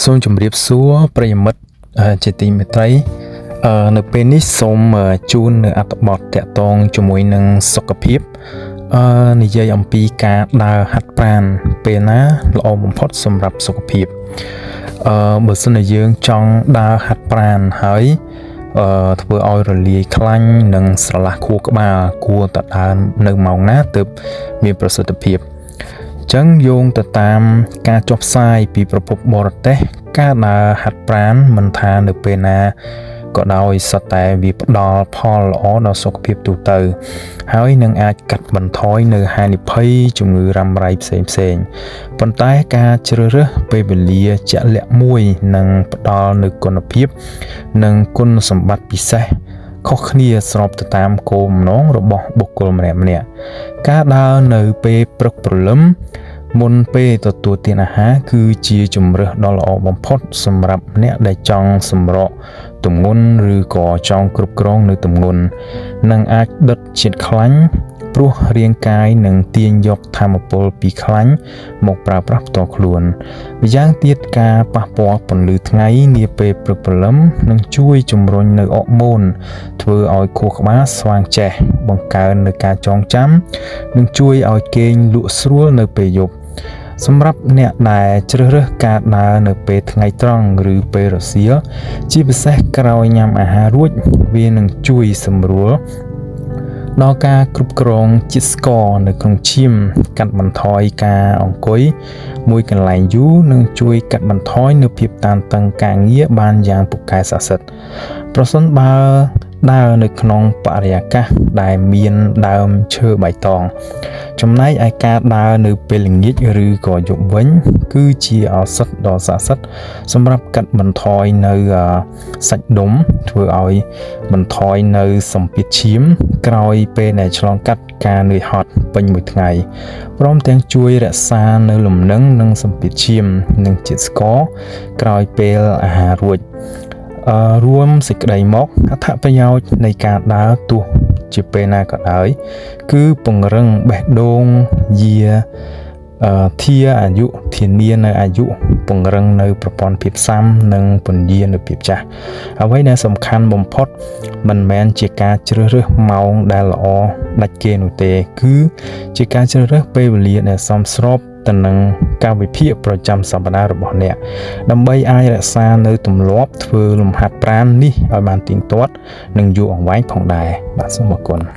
សូមជម្រាបសួរប្រិយមិត្តជាទីមេត្រីនៅពេលនេះសូមជូននៅអត្ថបទតាក់ទងជាមួយនឹងសុខភាពនិយាយអំពីការដើរហាត់ប្រាណពេលណាល្អបំផុតសម្រាប់សុខភាពបើសិនជាយើងចង់ដើរហាត់ប្រាណហើយធ្វើឲ្យរលាយខ្លាញ់និងស្រឡះខួរក្បាលគួរតែដើរនៅម៉ោងណាទើបមានប្រសិទ្ធភាព ចឹងយោងទៅតាមការចុះផ្សាយពីប្រភពបរទេសការដើរហាត់ប្រាណមិនថានៅពេលណាក៏ដោយសុទ្ធតែវាផ្ដល់ផលល្អដល់សុខភាពទូទៅ ហើយនឹងអាចកាត់បន្ថយនៅហានិភ័យជំងឺរ៉ាំរ៉ៃផ្សេងផ្សេងប៉ុន្តែការជ្រើសរើសពេលវេលាជាក់លាក់មួយនឹងផ្ដល់នូវគុណភាព និងគុណសម្បត្តិពិសេសខុសគ្នាស្របទៅតាមគោលបំណងរបស់បុគ្គលម្នាក់ៗការដើរនៅពេលព្រឹកព្រលឹមមុនពេលទទួលទានអាហារគឺជាជម្រើសដ៏ល្អបំផុតសម្រាប់អ្នកដែលចង់សម្រកទម្ងន់ឬក៏ចង់គ្រប់គ្រងនៅទម្ងន់និងអាចដុតជាតិខ្លាញ់ព្រោះរាងកាយនឹងទាញយកថាមពលពីខ្លាញ់មកប្រើប្រាស់ផ្ទាល់ខ្លួនម្យ៉ាងទៀតការប៉ះពាល់ពន្លឺថ្ងៃនាពេលព្រឹកព្រលឹមនឹងជួយជំរុញនៅអរម៉ូនធ្វើឲ្យខួរក្បាលស្វាងចេះបង្កើននៅការចងចាំនិងជួយឲ្យគេងលក់ស្រួលនៅពេលយប់សម្រាប់អ្នកដែលជ្រើសរើសការដើរនៅពេលថ្ងៃត្រង់ឬពេលរសៀលជាពិសេសក្រោយញ៉ាំអាហាររួចវានឹងជួយសម្រួលដល់ការគ្រប់គ្រងជាតិស្ករនៅក្នុងឈាមកាត់បន្ថយការអង្គុយមួយកន្លែងយូរនិងជួយកាត់បន្ថយនូវភាពតានតឹងការងារបានយ៉ាងពូកែស័ក្តិសិទ្ធិប្រសិនបើដើរនៅក្នុងបរិយាកាសដែលមានដើមឈើបៃតងចំណែកឯការដើរនៅពេលល្ងាចឬក៏យប់វិញគឺជាឱសថដ៏ស័ក្តិសិទ្ធិសម្រាប់កាត់បន្ថយនៅសាច់ដុំធ្វើឲ្យបន្ថយនៅសម្ពាធឈាមក្រោយពេលដែលឆ្លងកាត់ការនឿយហត់ពេញមួយថ្ងៃព្រមទាំងជួយរក្សានៅលំនឹងនិងសម្ពាធឈាមនិងជាតិស្ករក្រោយពេលអាហាររួចរួមសេចក្តីមកអត្ថប្រយោជន៍នៃការដើរទោះជាពេលណាក៏ដោយគឺពង្រឹងបេះដូងយាធាអាយុធានានៅអាយុពង្រឹងនៅប្រព័ន្ធភាពស៊ាំនិងពន្យានៅភាពចាស់អ្វីដែលសំខាន់បំផុតមិនមែនជាការជ្រើសរើសម៉ោងដែលល្អដាច់គេនោះទេគឺជាការជ្រើសរើសពេលវេលាដែលសមស្របទៅនឹងកាលវិភាគប្រចាំសប្តាហ៍របស់អ្នកដើម្បីអាចរក្សានៅទម្លាប់ធ្វើលំហាត់ប្រាណនេះឲ្យបានទៀងទាត់និងយូរអង្វែងផងដែរបាទសូមអរគុណ។